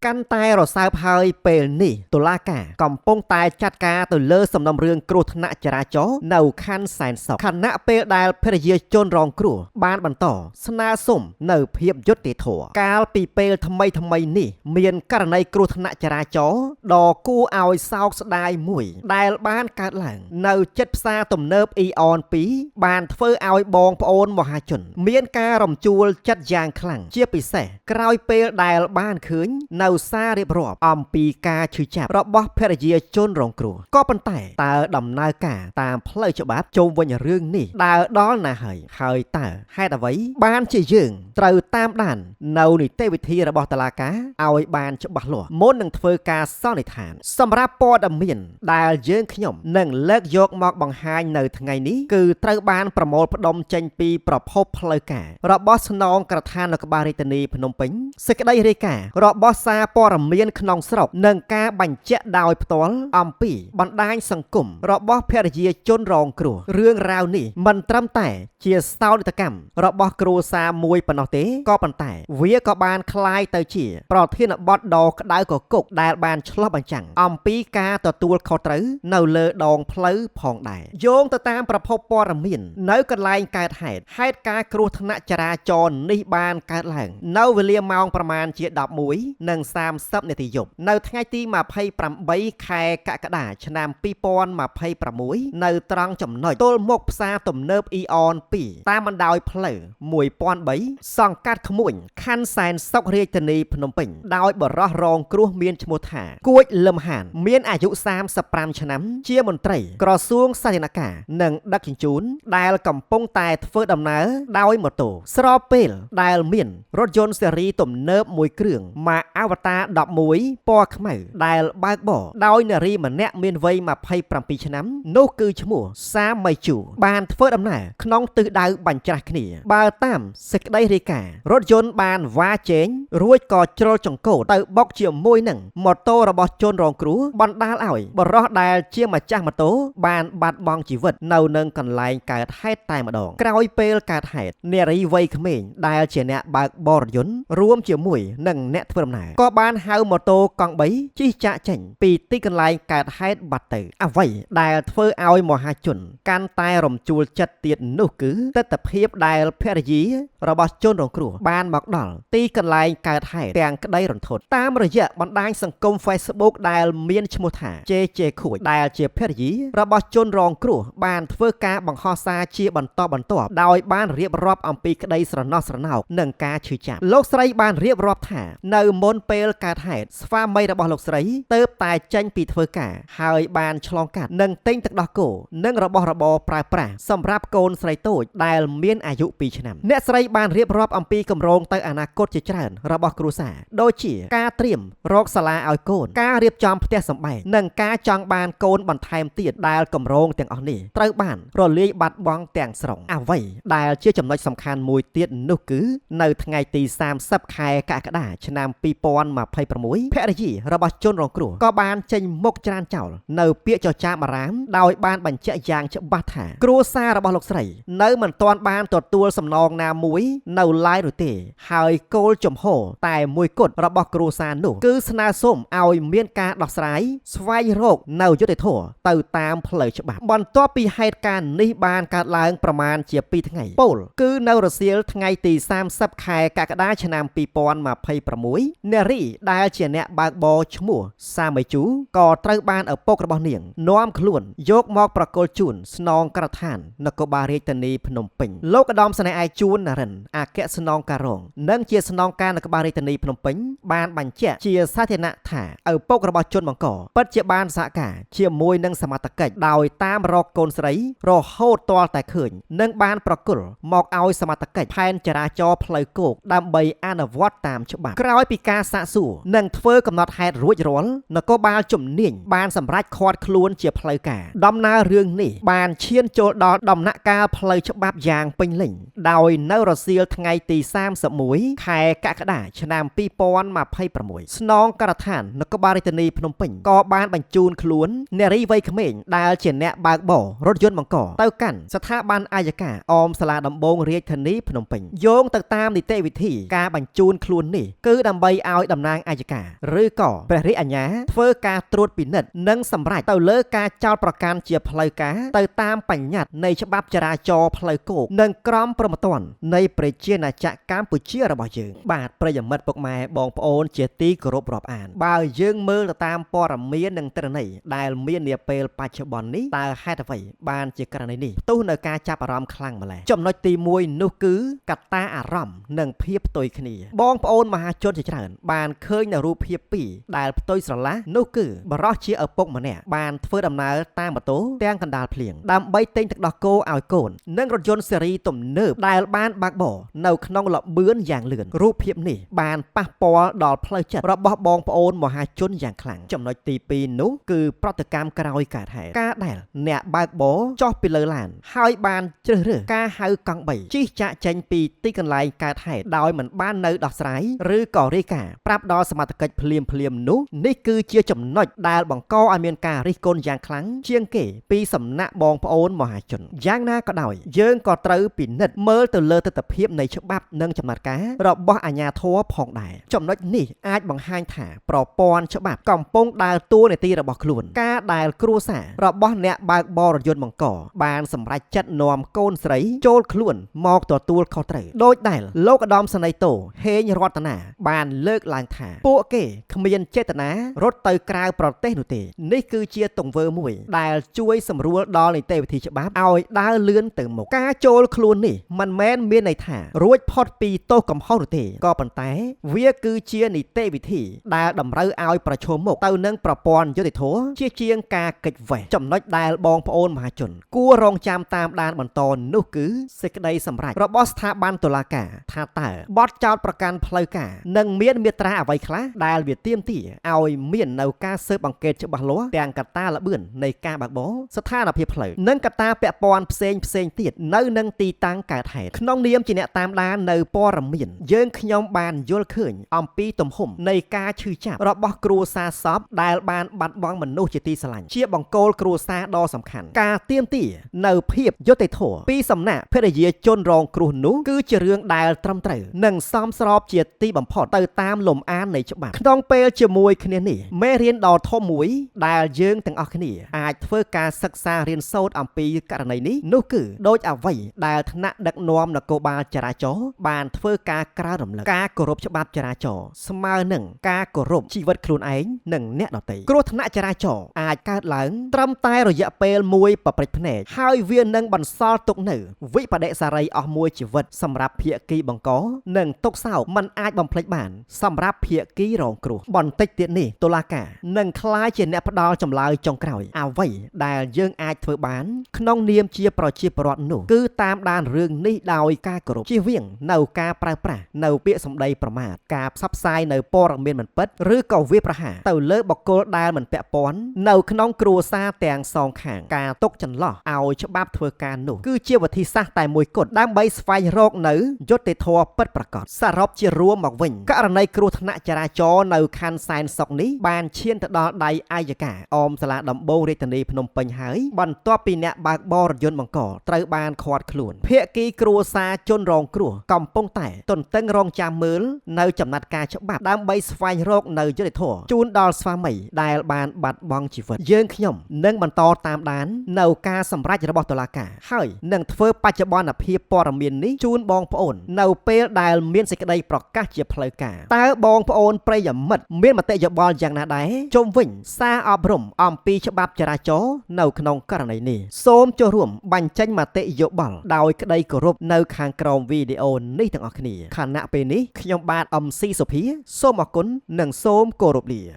កាន់តែរសើបហើយពេលនេះតុលាការកំពុងតែចាត់ការទៅលើសំណុំរឿងគ្រោះថ្នាក់ចរាចរណ៍នៅខណ្ឌសែនសុខខណៈពេលដែលភរិយាជនរងគ្រោះបានបន្តស្នើសុំនៅភាពយុត្តិធម៌កាលពីពេលថ្មីថ្មីនេះមានករណីគ្រោះថ្នាក់ចរាចរណ៍ដ៏គួរឲ្យសោកស្ដាយមួយដែលបានកើតឡើងនៅចិត្តផ្សារទំនើបអ៊ីអន2បានធ្វើឲ្យបងប្អូនមហាជន មានការរំជួលចិត្តយ៉ាងខ្លាំងជាពិសេសក្រោយពេលដែលបានឃើញនៅសាររៀបរាប់អំពីការឈឺចាប់របស់ភរិយាជនរងគ្រោះក៏ប៉ុន្តែតើដំណើរការតាមផ្លូវច្បាប់ជុំវិញរឿងនេះដើរដល់ណាហើយហើយតើហេតុអ្វីបានជាយើងត្រូវតាមដាននៅនីតិវិធីរបស់តុលាការឲ្យបានច្បាស់លាស់មុននឹងធ្វើការសន្និដ្ឋានសម្រាប់ព័ត៌មានដែលយើងខ្ញុំនឹងលើកយកមកបង្ហាញនៅថ្ងៃនេះគឺត្រូវបានប្រមូលផ្ដុំចេញពីប្រភពផ្លូវការរបស់ស្នងក្រឋាននគរបាលរាជធានីភ្នំពេញសេចក្តីរាយការណ៍របស់សារព័ត៌មានក្នុងស្រុកនិងការបញ្ជាក់ដោយផ្ទាល់អំពីបណ្ដាញសង្គមរបស់ភរិយាជនរងគ្រោះរឿងរ៉ាវនេះមិនត្រឹមតែជាសោកនាដកម្មរបស់គ្រួសារមួយប៉ុណ្ណោះទេក៏ប៉ុន្តែវាក៏បានក្លាយទៅជាប្រធានបទដ៏ក្តៅគគុកដែលបានឆ្លុះបញ្ចាំងអំពីការទទួលខុសត្រូវនៅលើដងផ្លូវផងដែរយោងទៅតាមប្រភពព័ត៌មាននៅកន្លែងកើតហេតុហេតុការណ៍គ្រោះថ្នាក់ចរាចរណ៍នេះបានកើតឡើងនៅវេលាម៉ោងប្រមាណជា11:30នាទីយប់នៅថ្ងៃទី28ខែកក្កដាឆ្នាំ2026នៅត្រង់ចំណុចទល់មុខផ្សារទំនើបអ៊ីអន2តាមបណ្ដោយផ្លូវ1003សង្កាត់ក្មួយខណ្ឌសែនសុខរាជធានីភ្នំពេញដោយបរោះរងគ្រោះមានឈ្មោះថាគួចលឹមហានមានអាយុ35ឆ្នាំជាមន្ត្រីក្រសួងសាធារណការនិងដឹកជញ្ជូនដែលកំពុងតែធ្វើដំណើរដោយម៉ូតូស្របពេលដែលមានរថយន្តស៊េរីទំនើបមួយគ្រឿងម៉ាកអាវតា11ពណ៌ខ្មៅដែលបើកបរដោយនារីម្នាក់មានវ័យ27ឆ្នាំនោះគឺឈ្មោះសាមីជូបានធ្វើដំណើរក្នុងទិសដៅបញ្ច្រាស់គ្នាបើតាមសេចក្តីរាយការណ៍រថយន្តបានវ៉ាជែងរួចក៏ជ្រុលចង្កូតទៅបុកជាមួយនឹងម៉ូតូរបស់ជនរងគ្រោះបណ្ដាលឲ្យបុរសដែលជាម្ចាស់ម៉ូតូបានបាត់បង់ជីវិតនៅនឹងកន្លែងកើតហេតុតែម្ដងក្រោយពេលកើតហេតុនារីវ័យក្មេងដែលជាអ្នកបើកបររថយន្តរួមជាមួយនឹងអ្នកធ្វើដំណើរក៏បានហៅម៉ូតូកង់3ជិះចាកចេញពីទីកន្លែងកើតហេតុបាត់ទៅអ្វីដែលធ្វើឲ្យមហាជនកាន់តែរំជួលចិត្តទៀតនោះគឺទិដ្ឋភាពដែលភរិយារបស់ជនរងគ្រោះបានមកដល់ទីកន្លែងកើតហេតុទាំងក្តីរន្ធត់តាមរយៈបណ្ដាញសង្គម Facebook ដែលមានឈ្មោះថា JJ ខួចដែលជាភរិយារបស់ជនរងគ្រោះបានធ្វើការបង្ហោះសារជាបន្តបន្ទាប់ដោយបានរៀបរាប់អំពីក្តីស្រណោះស្រណោកនិងការឈឺចាប់លោកស្រីបានរៀបរាប់ថានៅមុនពេលកើតហេតុស្វាមីរបស់លោកស្រីទៅតែចេញពីធ្វើការហើយបានឆ្លងកាត់និងទិញទឹកដោះគោនិងរបស់របរប្រើប្រាស់សម្រាប់កូនស្រីតូចដែលមានអាយុ2ឆ្នាំអ្នកស្រីបានរៀបរាប់អំពីគម្រោងទៅអនាគតជាច្រើនរបស់គ្រួសារដូចជាការត្រៀមរកសាលាឲ្យកូនការរៀបចំផ្ទះសម្បែងនិងការចង់បានកូនបន្ថែមទៀតដែលគម្រោងទាំងអស់នេះត្រូវបានរលាយបាត់បង់ទាំងស្រុងអ្វីដែលជាចំណុចសំខាន់មួយទៀតនោះគឺនៅថ្ងៃទី30ខែកក្កដាឆ្នាំ2026ភរិយារបស់ជនរងគ្រោះក៏បានចេញមុខច្រានចោលនៅពាក្យចចាមអារាមដោយបានបញ្ជាក់យ៉ាងច្បាស់ថាគ្រួសាររបស់លោកស្រីនៅមិនទាន់បានទទួលសំណងណាមួយនៅឡើយនោះទេហើយគោលជំហរតែមួយគត់របស់គ្រួសារនោះគឺស្នើសុំឲ្យមានការដោះស្រាយស្វែងរកនៅយុត្តិធម៌ទៅតាមផ្លូវច្បាប់បន្ទាប់ពីហេតុការណ៍នេះបានកើតឡើងប្រមាណជា2ថ្ងៃពោលគឺនៅរសៀលថ្ងៃទី30ខែកក្កដាឆ្នាំ2026នារីដែលជាអ្នកបើកបរឈ្មោះសាមីជូក៏ត្រូវបានឪពុករបស់នាងនាំខ្លួនយកមកប្រគល់ជូនស្នងក្រឋាននគរបាលរាជធានីភ្នំពេញលោកឧត្តមសេនីយ៍ឯកជួននរិនអគ្គស្នងការរងនិងជាស្នងការនគរបាលរាជធានីភ្នំពេញបានបញ្ជាក់ជាសាធារណៈថាឪពុករបស់ជនបង្កពិតជាបានសហការជាមួយនឹងសមត្ថកិច្ចដោយតាមរកកូនស្រីរហូតទាល់តែឃើញនិងបានប្រគល់មកឲ្យសមត្ថកិច្ចផែនចរាចរណ៍ផ្លូវគោកដើម្បីអនុវត្តតាមច្បាប់ក្រោយពីការសាកសួរនិងធ្វើកំណត់ហេតុរួចរាល់នគរបាលជំនាញបានសម្រេចឃាត់ខ្លួនជាផ្លូវការដំណើររឿងនេះបានឈានចូលដល់ដំណាក់កាលផ្លូវច្បាប់យ៉ាងពេញលេញដោយនៅរសៀលថ្ងៃទី31ខែកក្កដាឆ្នាំ2026ស្នងការដ្ឋាននគរបាលរាជធានីភ្នំពេញក៏បានបញ្ជូនខ្លួននារីវ័យក្មេងដែលជាអ្នកបើកបររថយន្តបង្កទៅកាន់ស្ថាប័នអយ្យការអមសាលាដំបងរាជធានីភ្នំពេញយោងទៅតាមនីតិវិធីការបញ្ជូនខ្លួននេះគឺដើម្បីឲ្យដំ តំណាងអយ្យការឬក៏ព្រះរាជអាជ្ញាធ្វើការត្រួតពិនិត្យនិងសម្រេចទៅលើការចោទប្រកាន់ជាផ្លូវការទៅតាមបញ្ញត្តិនៃច្បាប់ចរាចរណ៍ផ្លូវគោកនិងក្រមព្រហ្មទណ្ឌនៃប្រជាណាចក្រកម្ពុជារបស់យើងបាទប្រិយមិត្តពុកម៉ែបងប្អូនជាទីគោរពរាប់អានបើយើងមើលទៅតាមព័ត៌មាននិងទិន្នន័យដែលមាននាពេលបច្ចុប្បន្ននេះតើហេតុអ្វីបានជាករណីនេះផ្ទុះនៅការចាប់អារម្មណ៍ខ្លាំងម្ល៉េះចំណុចទី1នោះគឺកត្តាអារម្មណ៍និងភាពផ្ទុយគ្នាបងប្អូនមហាជនជាច្រើនបានឃើញនៅរូបភាពពីរដែលផ្ទុយស្រឡះនោះគឺបរិសជាឪពុកម្នាក់បានធ្វើដំណើរតាមម៉ូតូទាំងកណ្ដាលភ្លៀងដើម្បីទិញទឹកដោះគោឲ្យកូននិងរថយន្តស៊េរីទំនើបដែលបានបើកបរនៅក្នុងល្បឿនយ៉ាងលឿនរូបភាពនេះបានប៉ះពាល់ដល់ផ្លូវចិត្តរបស់បងប្អូនមហាជនយ៉ាងខ្លាំងចំណុចទី2នោះគឺប្រតិកម្មក្រោយកើតហេតុការដែលអ្នកបើកបរចុះពីលើឡានហើយបានជ្រើសរើសការហៅកង់3ជិះចាក់ចេញពីទីកន្លែងកើតហេតុដោយមិនបាននៅដោះស្រាយឬក៏រាយការណ៍ប្រាប់ដល់សមត្ថកិច្ចភ្លាមភ្លាមនោះនេះគឺជាចំណុចដែលបង្កឲ្យមានការរិះគន់យ៉ាងខ្លាំងជាងគេពីសំណាក់បងប្អូនមហាជនយ៉ាងណាក៏ដោយយើងក៏ត្រូវពិនិត្យមើលទៅលើទិដ្ឋភាពនៃច្បាប់និងចំណាត់ការរបស់អាជ្ញាធរផងដែរចំណុចនេះអាចបង្ហាញថាប្រព័ន្ធច្បាប់កំពុងដើរតួនាទីរបស់ខ្លួនការដែលគ្រួសាររបស់អ្នកបើកបររថយន្តបង្កបានសម្រេចចិត្តនាំកូនស្រីចូលខ្លួនមកទទួលខុសត្រូវដោយដែលលោកឧត្តមសេនីយ៍តូហេងរតនាបានលើកឡើងថាពួកគេគ្មានចេតនារត់ទៅក្រៅប្រទេសនោះទេនេះគឺជាទង្វើមួយដែលជួយសម្រួលដល់នីតិវិធីច្បាប់ឲ្យដើរលឿនទៅមុខការចូលខ្លួននេះមិនមែនមានន័យថារួចផុតពីទោសកំហុសនោះទេក៏ប៉ុន្តែវាគឺជានីតិវិធីដែលតម្រូវឲ្យប្រឈមមុខទៅនឹងប្រព័ន្ធយុត្តិធម៌ជាជាងការគេចវេះចំណុចដែលបងប្អូនមហាជនគួររងចាំតាមដានបន្តនោះគឺសេចក្តីសម្រេចរបស់ស្ថាប័នតុលាការថាតើបទចោទប្រកាន់ផ្លូវការនឹងមានមាត្រាអ្វីខ្លះដែលវាទាមទារឲ្យមាននៅការស៊ើបអង្កេតច្បាស់លាស់ទាំងកត្តាល្បឿននៃការបើកបរស្ថានភាពផ្លូវនិងកត្តាពាក់ព័ន្ធផ្សេងផ្សេងទៀតនៅនឹងទីតាំងកើតហេតុក្នុងនាមជាអ្នកតាមដាននៅព័ត៌មានយើងខ្ញុំបានយល់ឃើញអំពីទំហំនៃការឈឺចាប់របស់គ្រួសារសពដែលបានបាត់បង់មនុស្សជាទីស្រឡាញ់ជាបង្គោលគ្រួសារដ៏សំខាន់ការទាមទារនៅភាពយុត្តិធម៌ពីសំណាក់ភរិយាជនរងគ្រោះនោះគឺជារឿងដែលត្រឹមត្រូវនិងសមស្របជាទីបំផុតទៅតាមលំអាននៃច្បាប់ក្នុងពេលជាមួយគ្នានេះមេរៀនដ៏ធំមួយដែលយើងទាំងអស់គ្នាអាចធ្វើការសិក្សារៀនសូត្រអំពីករណីនេះនោះគឺដូចអ្វីដែលថ្នាក់ដឹកនាំនគរបាលចរាចរណ៍បានធ្វើការក្រើនរំលឹកការគោរពច្បាប់ចរាចរណ៍ស្មើនឹងការគោរពជីវិតខ្លួនឯងនិងអ្នកដទៃគ្រោះថ្នាក់ចរាចរណ៍អាចកើតឡើងត្រឹមតែរយៈពេលមួយប្រព្រឹត្តភ្នែកហើយវានឹងបន្សល់ទុកនៅវិបដិសារីអស់មួយជីវិតសម្រាប់ភាគីបង្កនិងទុកសោកមិនអាចបំភ្លេចបានសម្រាប់ភាគីរងគ្រោះបន្តិចទៀតនេះតុលាការនឹងក្លាយជាអ្នកផ្ដល់ចម្លើយចុងក្រោយអ្វីដែលយើងអាចធ្វើបានក្នុងនាមជាប្រជាពលរដ្ឋនោះគឺតាមដានរឿងនេះដោយការគោរពជៀសវាងនៅការប្រើប្រាស់នៅពាក្យសម្ដីប្រមាថការផ្សព្វផ្សាយនៅព័ត៌មានមិនពិតឬក៏វាយប្រហារទៅលើបុគ្គលដែលមិនពាក់ព័ន្ធនៅក្នុងគ្រួសារទាំងសងខាងការទុកចន្លោះឲ្យច្បាប់ធ្វើការនោះគឺជាវិធីសាស្ត្រតែមួយគត់ដើម្បីស្វែងរកនៅយុត្តិធម៌ពិតប្រាកដសរុបជារួមមកវិញករណីគ្រោះថ្នាក់ចរាចរណ៍នៅខណ្ឌសែនសុខនេះបានឈានទៅដល់ដៃអយ្យការអមសាលាដំបងរាជធានីភ្នំពេញហើយបន្ទាប់ពីអ្នកបើកបររថយន្តបង្កត្រូវបានឃាត់ខ្លួនភាគីគ្រួសារជនរងគ្រោះកំពុងតែទន្ទឹងរង់ចាំមើលនៅចំណាត់ការច្បាប់ដើម្បីស្វែងរកនៅយុត្តិធម៌ជូនដល់ស្វាមីដែលបានបាត់បង់ជីវិតយើងខ្ញុំនឹងបន្តតាមដាននៅការសម្រេចរបស់តុលាការហើយនឹងធ្វើបច្ចុប្បន្នភាពព័ត៌មាននេះជូនបងប្អូននៅពេលដែលមានសេចក្តីប្រកាសជាផ្លូវការតើបងប្អូនប្រិយមិត្តមានមតិយោបល់យ៉ាងណាដែរជុំវិញសារអប់រំអំពីច្បាប់ចរាចរណ៍នៅក្នុងករណីនេះសូមចូលរួមបញ្ចេញមតិយោបល់ដោយក្តីគោរពនៅខាងក្រោមវីដេអូនេះទាំងអស់គ្នាខណៈពេលនេះខ្ញុំបាទ MC សុភាសូមអរគុណនិងសូមគោរពលា។